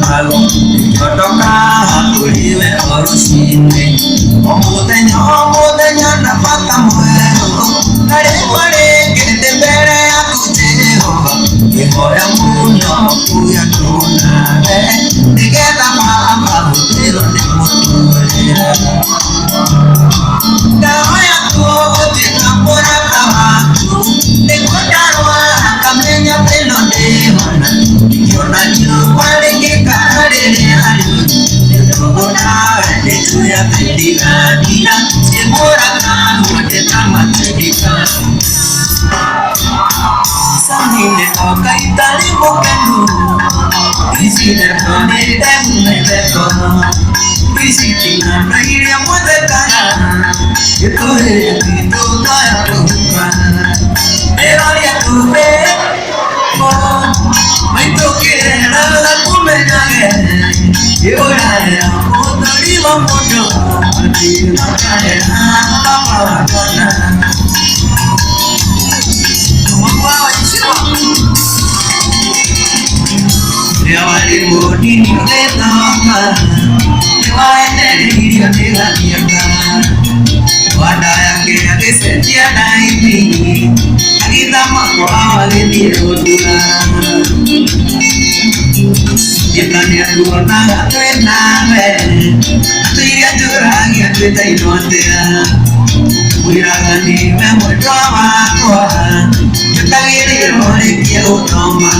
nago Nĩkĩondoka kũrĩ we o rũcinĩ O mũthenya o mũthenya na bata mwerũ Na rĩmwe rĩngĩ ndĩ mbere yaku Jehova Ngĩhoya mũno kuya nawe Nĩgetha Baba hũthĩrwo nĩ mũtũrĩre Ndahoya gũtuĩka mũrata waku Nĩguo ndarwara ngamenya thĩna ndĩhona Ingĩona riũa rĩgĩkara rĩrĩa rĩũru Ndũgũ nawe nĩnjũĩ atĩ ndigathira Ciĩmũraga Samine okaitari mũkenu Ici ndeto nĩ ndemu nĩ theko Ici ng'ano iria mũthekaga Gĩtũhĩti tũkaya kũhuka Ndĩroria tumbĩ Maitũ kĩreraga kũmenyage Ĩũraya mũthuri wa mũndũ Makarera baba wa mwana Rĩrĩa warĩ mũnini ũgĩthoma nĩwaendereirio nĩ gathianga Wanda yake agĩcenjia na ithi agĩthama kwao agĩthiĩ gũtura Gĩta nĩatuonaga twĩ nawe atũiria njũragia twĩtainwo atĩa Mwĩraga nĩwe mwendwa wakwa njũkagĩrĩrwo rĩkie gũthoma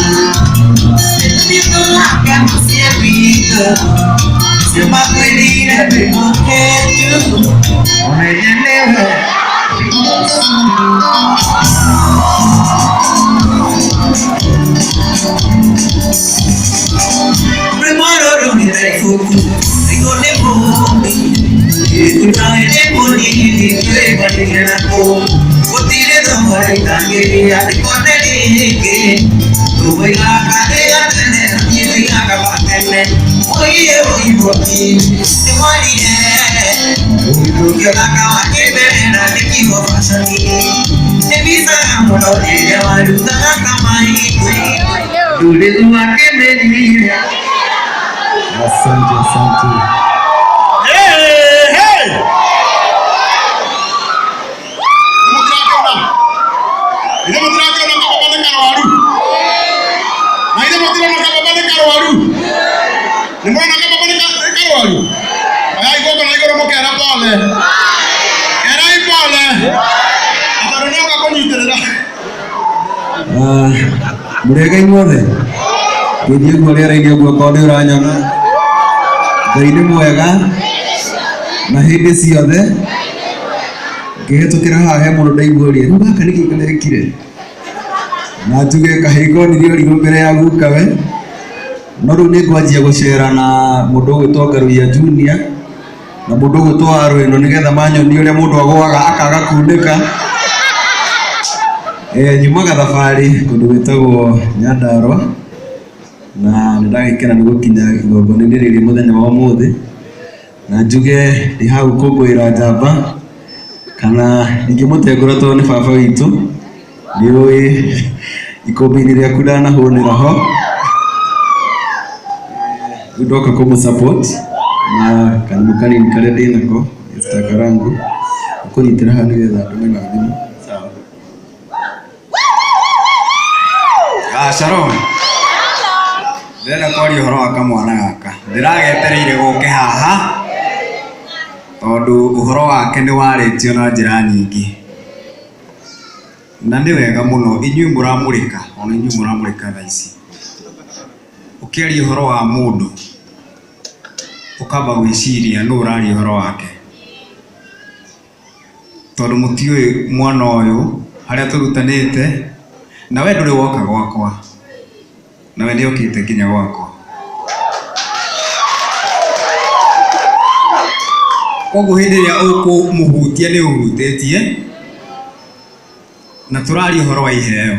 Nĩtũthiĩ tũthake mũciĩ witũ Cio makwĩrire ndĩ mũkĩnju Ũmenye nĩwe Rwĩmbo rũrũ nĩ ta ibuku Rĩigwo nĩ mũũmbi Ĩtunawe nĩ mũnini twĩgwanĩire nakuo Gũtirĩ thogora itangĩrĩa rĩkone rĩngĩ Tũmũigaga rĩrĩa tene niĩ ndĩigaga wa tene Oiye ũiboki nĩmwarire Ũgĩthaka wa kĩmerera nĩ kiugo bacani Nĩ mbicaga mũno rĩrĩa warutaga kamaitũ Ndũrĩru wa kĩmenyithia Asante, asante. Hey, hey! Nĩmũtirakĩona? Ithe mũtirakĩona kababa nĩ karwaru? Na ithe mũtirona kababa nĩ karwaru? Nĩ mũrona kababa nĩ karwaru? Oyai guoko na igũrũ mũkera pole. Kerai pole. Tondũ nĩoka kũnyitĩrĩra. Mũrĩega inyuothe ngĩthiĩ ũguo rĩera-inĩ ũguo korwo nĩ ũranyona Ngai nĩ mwega na hĩndĩ ciothe ngĩhĩtũkĩra haha he mũndũ ndaiguarie rĩu gaka nĩkĩ karekire na njuge kahĩĩ konirie ũrigũ mbere ya gukawe no rĩu nĩ ngwanjia gũcera na mũndũ ũgwĩtwo Ngaruiya Junior na mũndũ ũgwĩtwo Warũĩno nĩgetha manyonie ũrĩa mũndũ agũaga akaga kunĩka. Nyumaga thabarĩ kũndũ gwĩtagwo Nyandarua na nĩ ndagĩkena nĩ gũkinya igongona-inĩ rĩrĩ mũthenya wa ũmũthĩ na njuge ndĩ haha gũkũngũĩra njamba kana ingĩmũtengũra tondũ nĩ baba witũ nĩ ũĩ ikũmbĩ-inĩ rĩaku ndanahũnĩra ho rĩu ndoka kũmũ support na kanyamũ kanini karĩa ndĩ nako Mr. Karangu ũkũnyitĩra haha nĩgetha andũ mena thimũ sawa. Ah, Shalom. Ndĩrenda kwaria ũhoro wa kamwana gaka. Ndĩragetereire goke haha tondũ ũhoro wake nĩ warĩtio na njĩra nyingĩ. Na nĩ wega mũno inyuĩ mũramũrĩka, ona inyuĩ mũramũrĩka thaa ici. Ũkĩaria ũhoro wa mũndũ, ũkamba gwĩciria nũ ũraria ũhoro wake. Tondũ mũtiũĩ mwana ũyũ harĩa tũrutanĩte, na we ndũrĩ woka gwakwa, na we nĩokĩte nginya gwakwa. Koguo hĩndĩ ĩrĩa ũkũmũhutia nĩ ũhutĩtie, na tũraria ũhoro wa iheo.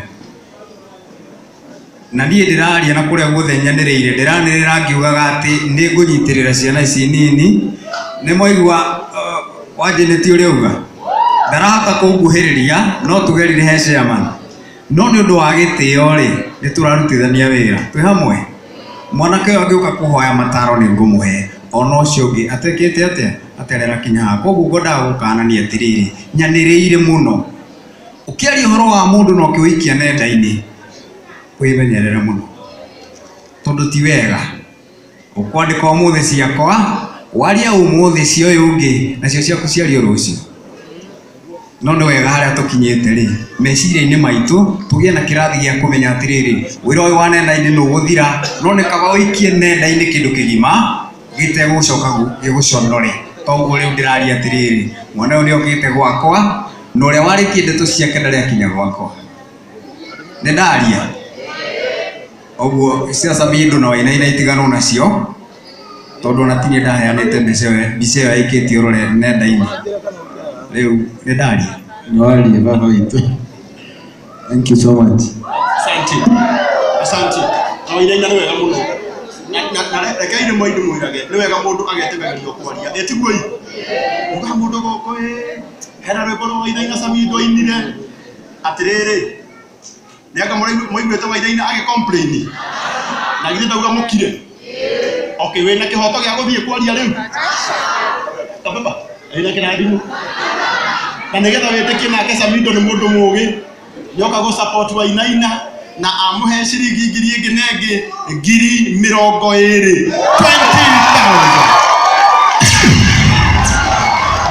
Na niĩ ndĩraria na kũrĩa guothe nyanĩrĩire, ndĩranĩrĩra ngiugaga atĩ nĩ ngũnyitĩrĩra ciana ici nini. Nĩ mwaigua wanjĩnĩtie ũrĩa auga? Ndarahota kũnguhĩrĩria, no tugerire he chairman. No nĩ ũndũ wa gĩtĩo rĩ, nĩ tũrarutithania wĩra. Twĩ hamwe? Mwanake ũyũ angĩũka kũhoya mataro nĩ ngũmũhe, ona ũcio ũngĩ atekĩte atĩa atarĩ arakinya haha. Koguo ngwendaga gũkanania atĩrĩrĩ, nyanĩrĩire mũno. Ũkĩaria ũhoro wa mũndũ na ũkĩũikia nenda-inĩ, wĩmenyerere mũno tondũ ti wega. Ũkwandĩka ũmũthĩ ciakwa, waria ũmũthĩ cia ũyũ ũngĩ, nacio ciaku ciario rũciũ. No nĩ wega harĩa tũkinyĩte rĩ, meciria-inĩ maitũ tũgĩe na kĩrathi gĩa kũmenya atĩrĩrĩ, wĩra ũyũ wa nenda-inĩ nĩ ũgũthira, no nĩ kaba ũikie nenda-inĩ kĩndũ kĩgima gĩtegũcoka gĩgũconore. Toguo rĩu ndĩraria atĩrĩrĩ, mwana ũyũ nĩ okĩte gwakwa, na ũrĩa warĩtie ndeto ciake ndarĩ akinya gwakwa. Nĩ ndaria? Ũguo cia Samido na Wainaina itiganwo nacio, tondũ ona ti niĩ ndaheanĩte mbica ĩyo mbica ĩyo yaikĩtio rũre nenda-inĩ. Rĩu nĩ ndaria. Nĩ waria baba witũ. Thank you so much. Asante. Asante. Na Wainaina nĩ wega mũno. Na rekei rĩmwe ndĩmwĩrage nĩ wega mũndũ agetĩkagĩrio kwaria. Ĩ tiguo ĩ? Ugaga mũndũ gũkũ ĩ hena rwĩmbo rwa Wainaina Samido ainire atĩrĩrĩ nĩ anga mũiguĩte Wainaina agĩ complain na githĩ ndauga mũkire. Okay, wĩna kĩhoto gĩa gũthiĩ kwaria rĩu? Kababa, wĩna kĩrathimo. Na nĩgetha wĩtĩkie nake Samido nĩ mũndũ mũgĩ nĩoka gũ support Wainaina na amũhe ciringi ngiri ĩngĩ na ĩngĩ 20,000. 20,000.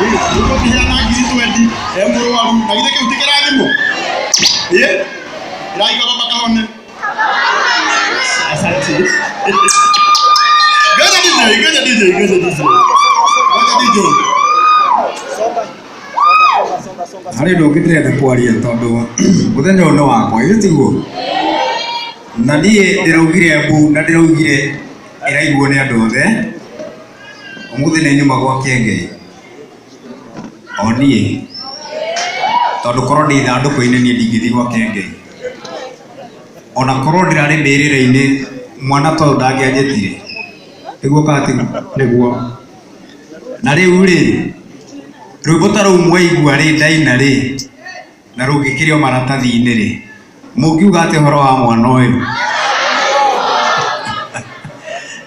Mũndũ ũkĩheana 20,000 e mũrwaru na githĩ kĩu ti kĩrathimo? Ĩ? Ĩraika baba kahone. Asante. Ngoja DJ, ngoja DJ, ngoja DJ. Ngoja DJ. Harĩ ũndũ ũngĩ ndĩrenda kwaria tondũ mũthenya ũyũ nĩ wakwa, githĩ tiguo? Na niĩ ndĩraugire mbu na ndĩraugire ĩraiguo nĩ andũ othe. Ũmũthĩ nĩ nyuma gwa Kĩengei. O niĩ. Tondũ korwo ndĩ ithandũkũ-inĩ niĩ ndingĩthiĩ gwa Kĩengei. Ona korwo ndĩrarĩ mbĩrĩra-inĩ mwana ta ũyũ ndangĩanjĩtire. Nĩguo kana tiguo? Nĩguo. Na rĩu rĩ, rwĩmbo ta rũu mwaigua rĩ ndaina rĩ, na rũngĩkĩrio maratathi-inĩ rĩ, mũngiuga atĩa ũhoro wa mwana ũyũ?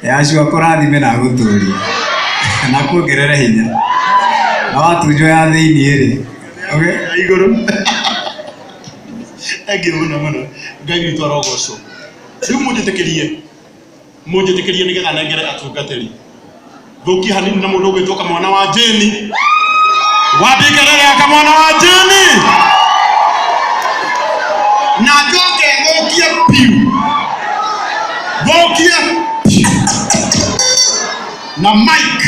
Yacua akũrathime na agũtũrie na akuongerere hinya na watunjwo ya thĩiniĩ rĩ, okay? Ya igũrũ. Thank you mũno mũno. Ngai witũ arogocwo. Rĩu mũnjĩtĩkĩrie, mũnjĩtĩkĩrie nĩgetha nengere atungatĩri. Thũkie hanini na mũndũ ũgwĩtwo kamwana wa Jane. Wapi kelele ya kamwana wa Jane? Na njoke thũkie piu. Thũkie piu. Na mic.